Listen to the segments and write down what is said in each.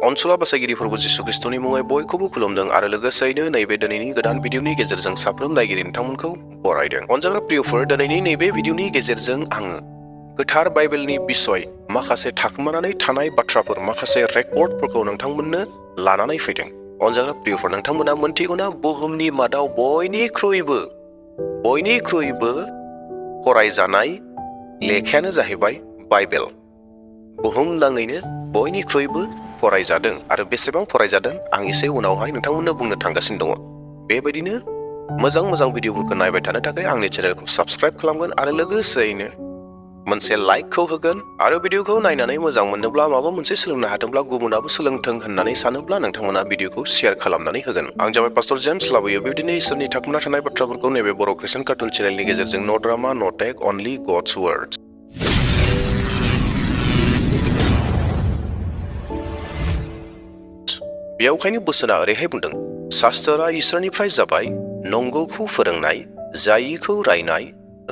अनसुला बासायगिरिफोरबो जिसु ख्रिस्टनि मुङै बयखौबो खुलुमदों आरो लोगोसेयैनो नैबे दिनैनि गोदान भिडिअनि गेजेरजों साफ्रोम नायगिरि नोंथांमोनखौ बरायदों। अनजाग्रा प्रियफोर, दिनैनि नैबे भिडिअनि गेजेरजों आङो गोथार बाइबेलनि बिसय माखासे थाखोमानानै थानाय बाथ्राफोर, माखासे रेकर्डफोरखौ नोंथांमोननो लानानै फैदों। अनजाग्रा प्रियफोर, नोंथांमोना मोनथिगौना बुहुमनि मादाव बयनिख्रुइबो फरायजानाय लेखायानो जाहैबाय बाइबेल। बुहुमनाङैनो बयनिख्रुइबो फरायजादों आरो बेसेबां फरायजादों आं एसे उनावहाय नोंथांमोननो बुंनो थांगासिनो दङ। बेबायदिनो मोजां भिडिअफोरखौ नायबाय थानो थाखाय आंनि चेनेलखौ साबस्क्राइब खालामगोन आरो लोगोसेयैनो मोनसे लाइकखौ होगोन आरो भिडिअखौ नायनानै मोजां मोनोब्ला, माबा मोनसे सोलोंनो हादोंब्ला, गुबुनाबो सोलोंथों होननानै सानोब्ला नोंथांमोना भिडिअखौ शेयार खालामनानै होगोन। आं जाबाय पास्टर जेम्स लाबोयो बेबायदिनो इसोरनि थाखोमाना थानाय बाथ्राफोरखौ नैबे बर' ख्रिस्टियान कार्टुन चेनेलनि गेजेरजों नो ड्रामा नो टेक, अनलि गड्स वर्ड्स। बेयावखायनो बोसोना ओरैहाय बुंदों, शास्त्रआ इसोरनिफ्राय जाबाय, नंगौखौ फोरोंनाय, जायिखौ रायनाय,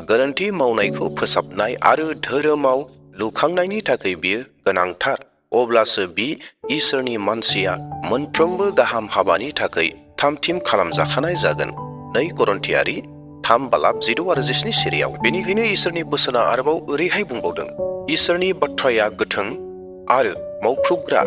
गोरोन्थि मावनायखौ फोसाबनाय आरो धोरोमाव लुखांनायनि थाखाय बियो गोनांथार। अब्लासो बि इसोरनि मानसिया मोनफ्रोमबो गाहाम हाबानि थाखाय थामथिम खालामजाखानाय जागोन। 2 करिन्थियारि 3:16-17 सिरियाव। बेनिखायनो इसोरनि बोसोना आरोबाव ओरैहाय बुंबावदों, इसोरनि बाथ्राया गोथों आरो मावख्रुबग्रा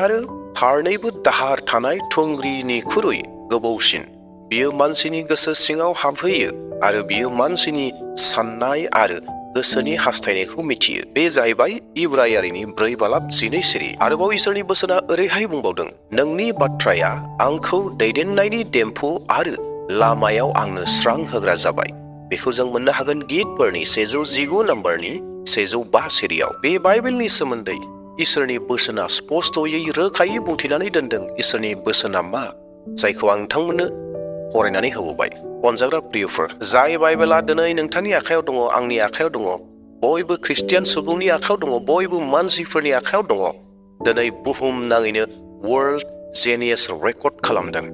आरो फारनैबो दाहार थानाय थुंग्रिनिख्रुइ गोबौसिन। बियो मानसिनि गोसो सिङाव हाबहैयो आरो बियो मानसिनि साननाय आरो गोसोनि हास्थायनायखौ मिथियो। बे जाहैबाय इब्रायारिनि 4:12 सिरि। आरोबाव इसोरनि बोसोना ओरैहाय बुंबावदों, नोंनि बाथ्राया आंखौ दैदेननायनि देम्फु आरो लामायाव आंनो स्रां होग्रा जाबाय। बेखौ जों मोननो हागोन गितफोरनि 119 नम्बरनि 105 सिरियाव। बे बाइबेलनि सोमोन्दै इसोरनि बोसोना स्पष्टयै रोखायै बुंथिनानै दोनदों। इसोरनि बोसोना मा, जायखौ आं नोंथांमोननो फरायनानै होबोबाय। अनजाग्रा प्रियफोर, जाय बाइबेला दिनै नोंथांनि आखायाव दङ, आंनि आखायाव दङ, बयबो ख्रिस्टियान सुबुंनि आखायाव दङ, बयबो मानसिफोरनि आखायाव दङ, दिनै बुहुम नाङैनो वर्ल्ड जेनियास रेकर्ड खालामदों।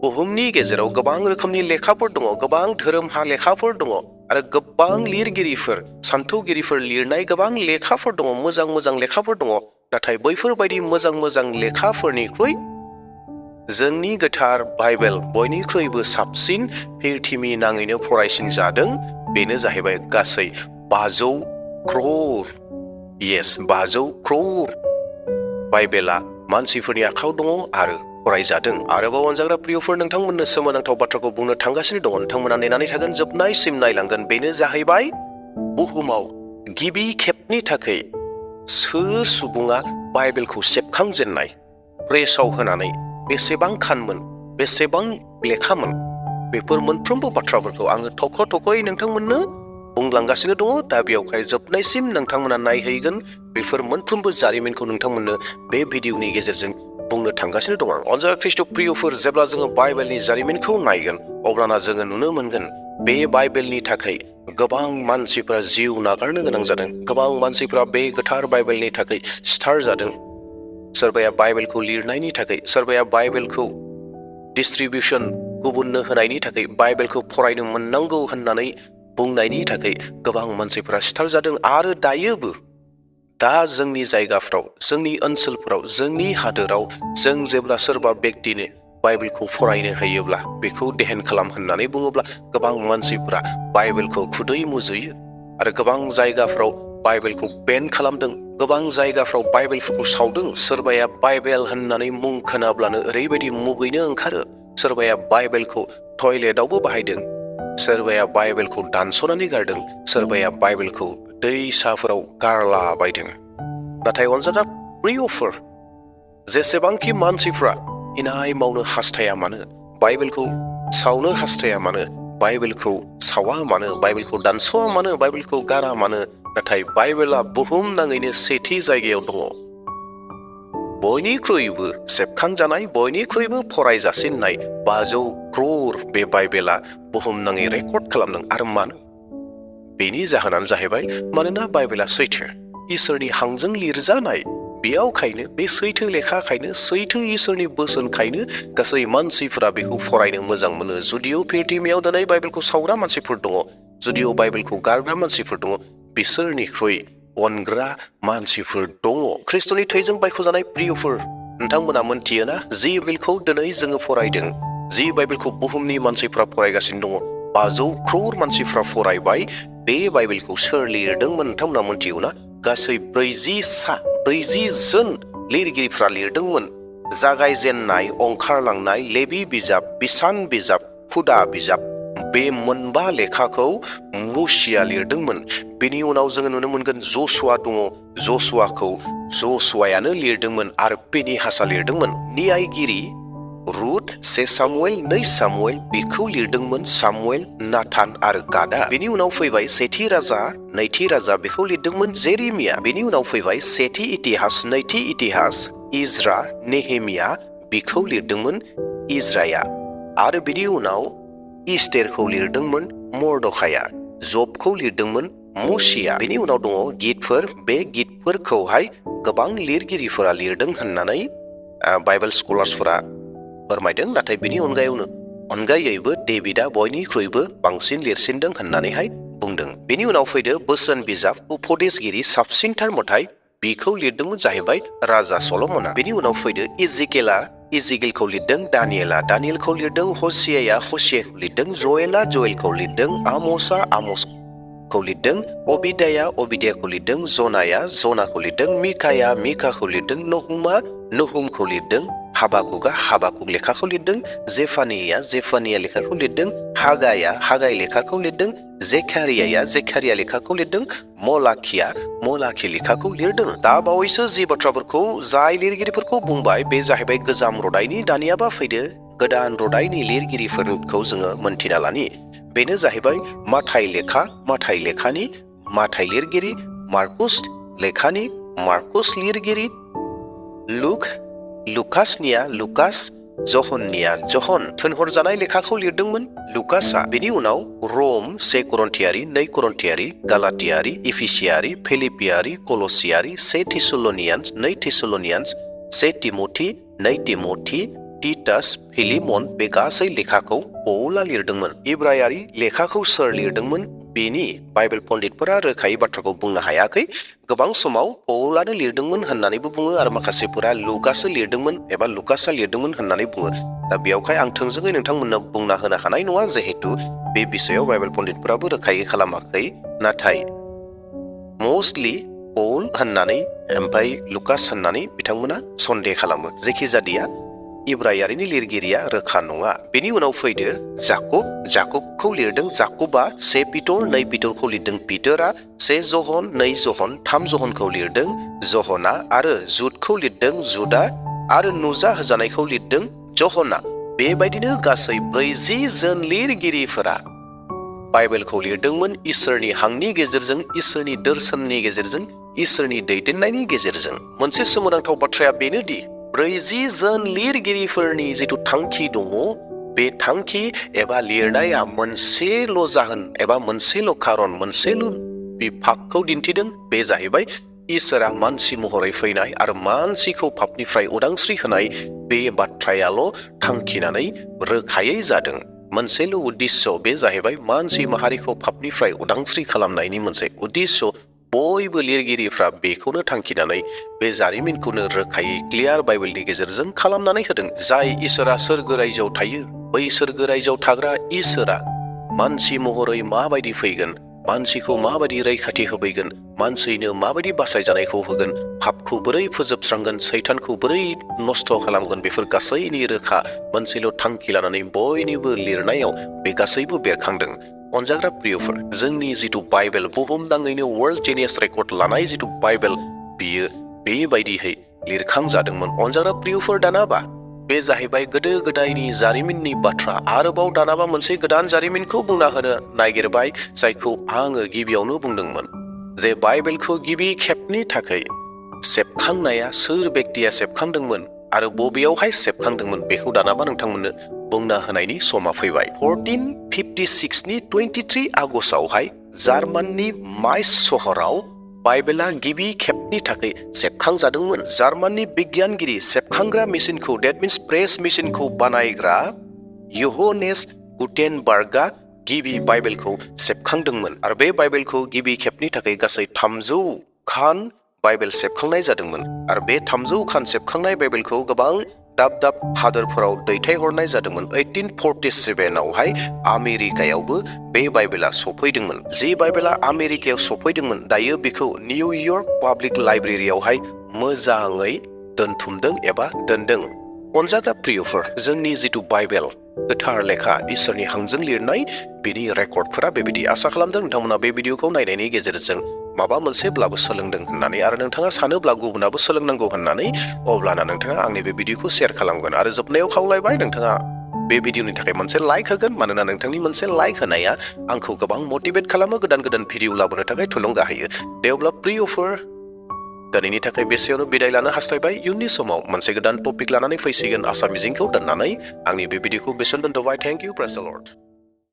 बुहुमनि गेजेराव गोबां रोखोमनि लेखाफोर दङ, गोबां धोरोमहा लेखाफोर दङ आरो गोबां लिरगिरिफोर, सान्थौगिरिफोर लिरनाय गोबां लेखाफोर दङ, मोजां लेखाफोर दङ। नाथाय बैफोरबायदि मोजां लेखाफोरनिख्रुइ जोंनि गोथार बाइबेल बयनिख्रुइबो साबसिन प्रिथिबि नाङैनो फरायसिन जादों। बेनो जाहैबाय गासै 500 क्र'र। 500 क्र'र बाइबेला मानसिफोरनि आखायाव दङ आरो फरायजादों। आरोबाव अनजाग्रा प्रियफोर, नोंथांमोननो सोमोनांथाव बाथ्राखौ बुंनो थांगासिनो दङ। नोंथांमोना नेनानै थागोन, जोबनायसिम नायलांगोन। बेनो जाहैबाय बुहुमाव गिबि खेबनि थाखाय सोर सुबुङा बाइबेलखौ सेबखांजेननाय, प्रेसआव होनानै बेसेबां खानमोन, बेसेबां लेखामोन, बेफोर मोनफ्रोमबो बाथ्राफोरखौ आङो थख'यै नोंथांमोननो बुंलांगासिनो दङ। दा बेयावहाय जोबनायसिम नोंथांमोना नायहैगोन। बेफोर मोनफ्रोमबो जारिमिनखौ नोंथांमोननो बे भिडिअनि गेजेरजों बुंनो थांगासिनो दङ। अनजाग्रा ख्रिस्ट' प्रियफोर, जेब्ला जोङो बाइबेलनि जारिमिनखौ नायगोन, अब्लाना जोङो नुनो मोनगोन बे बाइबेलनि थाखाय गोबां मानसिफोरा जिउ नागारनो गोनां जादों। गोबां मानसिफोरा बे गोथार बाइबेलनि थाखाय सिथार जादों। सोरबाया बाइबेलखौ लिरनायनि थाखाय, सोरबाया बाइबेलखौ डिस्ट्रिबिउसन गुबुननो होनायनि थाखाय, बाइबेलखौ फरायनो मोननांगौ होननानै बुंनायनि थाखाय गोबां मानसिफोरा सिथार जादों। आरो दायोबो दा जोंनि जायगाफ्राव, जोंनि ओनसोलफोराव, जोंनि हादोराव जों जेब्ला सोरबा व्यक्तिनो बाइबेलखौ फरायनो होयोब्ला, बेखौ देहेन खालाम होननानै बुङोब्ला गोबां मानसिफोरा बाइबेलखौ खुदै मुजुयो आरो गोबां जायगाफ्राव बाइबेलखौ बेन खालामदों। गोबां जायगाफ्राव बाइबेलफोरखौ सावदों। सोरबाया बाइबेल होननानै मुं खोनाब्लानो ओरैबायदि मुगैनो ओंखारो। सोरबाया बाइबेलखौ टयलेटावबो बाहायदों, सोरबाया बाइबेलखौ दानस'नानै गारदों, सोरबाया बाइबेलखौ दैसाफोराव गारलाबायदों। नाथाय अनजाग्रा प्रियफोर, जेसेबांखि मानसिफ्रा इनाय मावनो हास्थाया मानो, बाइबेलखौ सावनो हास्थाया मानो, बाइबेलखौ सावा मानो, बाइबेलखौ दानस'आ मानो, बाइबेलखौ गारा मानो, नाथाय बाइबेला बुहुम नाङैनो सेथि जायगायाव दङ। बयनिख्रुइबो सेबखांजानाय, बयनिख्रुइबो फरायजासिननाय 500 क्र'र बे बाइबेला बुहुमनाङै रेकर्ड खालामदों। आरो मानो? बेनि जाहोनानो जाहैबाय मानोना बाइबेला सैथो, इसोरनि हांजों लिरजानाय। बेयावखायनो, बे सैथो लेखाखायनो, सैथो इसोरनि बोसोनखायनो गासै मानसिफोरा बेखौ फरायनो मोजां मोनो। जुदिअ प्रिथिबियाव दिनै बाइबेलखौ सावग्रा मानसिफोर दङ, जुदिअ बाइबेलखौ गारग्रा मानसिफोर दङ, बिसोरनिख्रुइ अनग्रा मानसिफोर दङ। ख्रिस्ट'नि थैजों बायख'जानाय प्रियफोर, नोंथांमोना मोनथियोना जि बाइबेलखौ दिनै जोङो फरायदों, जि बाइबेलखौ बुहुमनि मानसिफ्रा फरायगासिनो दङ, 500 क्रर मानसिफ्रा फरायबाय, बे बाइबेलखौ सोर लिरदोंमोन नोंथांमोना मोनथिगौना? गासै 40 जन लिरगिरिफ्रा लिरदोंमोन। जागायजेननाय, ओंखारलांनाय, लेबि बिजाब, बिसान बिजाब, हुदा बिजाब, बे मोनबा लेखाखौ मुसिया लिरदोंमोन। बेनि उनाव जोङो नुनो मोनगोन जसुवा दङ, जसुवाखौ जसुवायानो लिरदोंमोन आरो फिनिहासआ लिरदोंमोन। न्यायगिरि रुथ, 1 सामुएल, 2 सामुएल बेखौ लिरदोंमोन सामुएल, नाथान आरो गादा। बेनि उनाव फैबाय सेथि राजा, नैथि राजा बेखौ लिरदोंमोन जेरेमिया। बेनि उनाव फैबाय सेथि इतिहास, नैथि इतिहास, इज्रा, नेहेमिया बेखौ लिरदोंमोन इज्राया। आरो बेनि उनाव इस्तेरखौ लिरदोंमोन मर्दखाया, जबखौ लिरदोंमोन मुसिया। बेनि उनाव दङ गितफोर, बे गितफोरखौहाय गोबां लिरगिरिफोरा लिरदों होननानै बाइबेल स्कलार्सफोरा फोरमायदों। नाथाय बेनि अनगायैबो डेभिडआ बयनिख्रुइबो बांसिन लिरसिनदों होननानैहाय बुंदों। बेनि उनाव फैदो बोसोन बिजाब, उपदेशगिरि, साबसिनथार मोथाइ, बेखौ लिरदोंमोन जाहैबाय राजा सल'मना। बेनि उनाव फैदो इजिकेलखौ लिरदों दानियेला, दानियेलखौ लिरदों हसियाया, हसियाखौ लिरदों जयेला, जयेलखौ लिरदों आमसआ, आमसखौ लिरदों अबिदाया, अबिदायाखौ लिरदों जनाया, जनाखौ लिरदों मिकाया, मिकाखौ लिरदों नहुमा, नहुमखौ लिरदों हाबाकुकआ, हाबाकुक लेखाखौ लिरदों जेफानिया, जेफानिया लेखाखौ लिरदों हागाया, हागाय लेखाखौ लिरदों जेकारियाया, जेकारिया लेखाखौ लिरदों मलाखिया, मलाखि लेखाखौ लिरदों। दा बावैसो जि बाथ्राफोरखौ जाय लिरगिरिफोरखौ बुंबाय बे जाहैबाय गोजाम रदायनि। दानियाबा फैदो गोदान रदायनि लिरगिरिफोरखौ जोङो मोनथिना लानि। बेनो जाहैबाय माथाइ लेखा, माथाइ लेखानि माथाइ लिरगिरि, मार्कुस लेखानि मार्कुस लिरगिरि, लुकासनिया लुकास, जहननिया जहन। थोनहरजानाय लेखाखौ लिरदोंमोन लुकासआ। बेनि उनाव रम, 1 करन्थियारि, 2 करन्थियारि, गालातियारि, इफिसियारि, फिलिपियारि, कलसियारि, 1 थिसलनियान्स, 2 थिसलनियान्स, 1 तिमथि, 2 तिमथि, टिटास, फिलिमन, बे गासै लेखाखौ पौला लिरदोंमन। इब्रायारि लेखाखौ सोर लिरदोंमोन? बेनि बाइबेल पण्डितफोरा रोखायै बाथ्राखौ बुंनो हायाखै। गोबां समाव पौलानो लिरदोंमन होननानैबो बुङो आरो माखासेफोरा लुकासो लिरदोंमन एबा लुकासआ लिरदोंमन होननानै बुङो। दा बेयावहाय आं थोंजोङै नोंथांमोननो बुंना होनो हानाय नङा, जिहेतु बे बिषयाव बाइबेल पण्डितफोराबो रोखायै खालामाखै। नाथाय मस्टलि पौल होननानै ओमफ्राय लुकास होननानै बिथांमोना सन्देह खालामो। जेखिजाया इब्रायारिनि लिरगिरिया रोखा नङा। बेनि उनाव फैदो जाकब, जाकबखौ लिरदों जाकबा, 1 पिटर, 2 पिटरखौ लिरदों पिटरा, 1 जहन, 2 जहन, 3 जहनखौ लिरदों जहना आरो जुदखौ लिरदों जुदा आरो नुजा होजानायखौ लिरदों जहना। बेबायदिनो गासै 40 जन लिरगिरिफोरा बाइबेलखौ लिरदोंमोन इसोरनि हांनि गेजेरजों, इसोरनि दर्शननि गेजेरजों, इसोरनि दैदेननायनि गेजेरजों। मोनसे सोमोनांथाव बाथ्राया बेनोदि 40 जन लिरगिरिफोरनि जिथु थांखि दङ, बे थांखि एबा लिरनाया मोनसेल' जाहोन एबा मोनसेल' खारन, मोनसेल' बिफागखौ दिन्थिदों। बे जाहैबाय इसोरा मानसि महरै फैनाय आरो मानसिखौ पापनिफ्राय उदांस्रि होनाय। बे बाथ्रायाल' थांखिनानै रोखायै जादों। मोनसेल' उद्देश्य, बे जाहैबाय मानसि माहारिखौ पापनिफ्राय उदांस्रि खालामनायनि मोनसे उद्देश्य। बयबो लिरगिरिफ्रा बेखौनो थांखिनानै बे जारिमिनखौनो रोखायै क्लियार बाइबेलनि गेजेरजों खालामनानै होदों। जाय इसोरा सोरगो रायजोआव थायो, बै सोरगो रायजोआव थाग्रा इसोरा मानसि महरै माबायदि फैगोन, मानसिखौ माबायदि रैखाथि होफैगोन, मानसिनो माबायदि बासायजानायखौ होगोन, पापखौ बोरै फोजोबस्रांगोन, सैतानखौ बोरै नस्थ' खालामगोन, बेफोर गासैनि रोखा मोनसेल' थांखि लानानै बयनिबो लिरनायाव बे गासैबो बेरखांदों। अनजाग्रा प्रियफोर, जोंनि जिथु बाइबेल, बुहुमनाङैनो वर्ल्ड जिनियास रेकर्ड लानाय जिथु बाइबेल, बियो बेबायदिहै लिरखांजादोंमोन। अनजाग्रा प्रियफोर, दानाबा बे जाहैबाय गोदो गोदायनि जारिमिननि बाथ्रा। आरोबाव दानाबा मोनसे गोदान जारिमिनखौ बुंना होनो नागिरबाय, जायखौ आङो गिबियावनो बुंदोंमोन जे बाइबेलखौ गिबि खेबनि थाखाय सेबखांनाया सोर बेक्तिया सेबखांदोंमोन आरो बबेयावहाय सेबखांदोंमोन, बेखौ दानाबा नोंथांमोननो बुंना होनायनि समा फैबाय। 1456 नि 23 आगस्टआवहाय जार्माननि माइस सहराव बाइबेला गिबि खेबनि थाखाय सेबखांजादोंमोन। जार्माननि बिगियानगिरि, सेबखांग्रा मेसिनखौ, डेट मिन्स प्रेस मेसिनखौ बानायग्रा य'हनेस गुटेनबार्गआ गिबि बाइबेलखौ सेबखांदोंमोन। आरो बे बाइबेलखौ गिबि खेबनि थाखाय गासै 300 खान बाइबेल सेबखांनाय जादोंमोन आरो बे 300 खान सेबखांनाय बाइबेलखौ गोबां दाब दाब हादोरफोराव दैथायहरनाय जादोंमोन। 1847 आवहाय आमेरिकायावबो बे बाइबेला सफैदोंमोन। जे बाइबेला आमेरिकायाव सफैदोंमोन दायो बेखौ निउयर्क पाब्लिक लाइब्रेरियावहाय मोजाङै दोनथुमदों एबा दोनदों। अनजाग्रा प्रियफोर, जोंनि जिथु बाइबेल गोथार लेखा इसोरनि हांजों लिरनाय बिनि रेकर्डफोरा बेबायदि। आसा खालामदों नोंथांमोना बे भिडिअखौ नायनायनि गेजेरजों माबा मोनसेब्लाबो सोलोंदों होननानै आरो नोंथाङा सानोब्ला गुबुनाबो सोलोंनांगौ होननानै अब्लाना नोंथाङा आंनि बे भिडिअखौ शेयार खालामगोन आरो जोबनायाव खावलायबाय नोंथाङा बे भिडिअनि थाखाय मोनसे लाइक होगोन, मानोना नोंथांनि मोनसे लाइक होनाया आंखौ गोबां मटिभेट खालामो, गोदान गोदान भिडिअ लाबोनो थाखाय थुलुंगा होयो। दे अब्ला प्रियफोर दिनैनि थाखाय बेसेयावनो बिदाय लानो हास्थायबाय। इयुननि समाव मोनसे गोदान टपिक लानानै फैसिगोन आसा मिजिंखौ दोननानै आंनि बे भिडिअखौ बेसेयावनो दोनथ'बाय। थेंक इउ, प्रेज द लर्ड।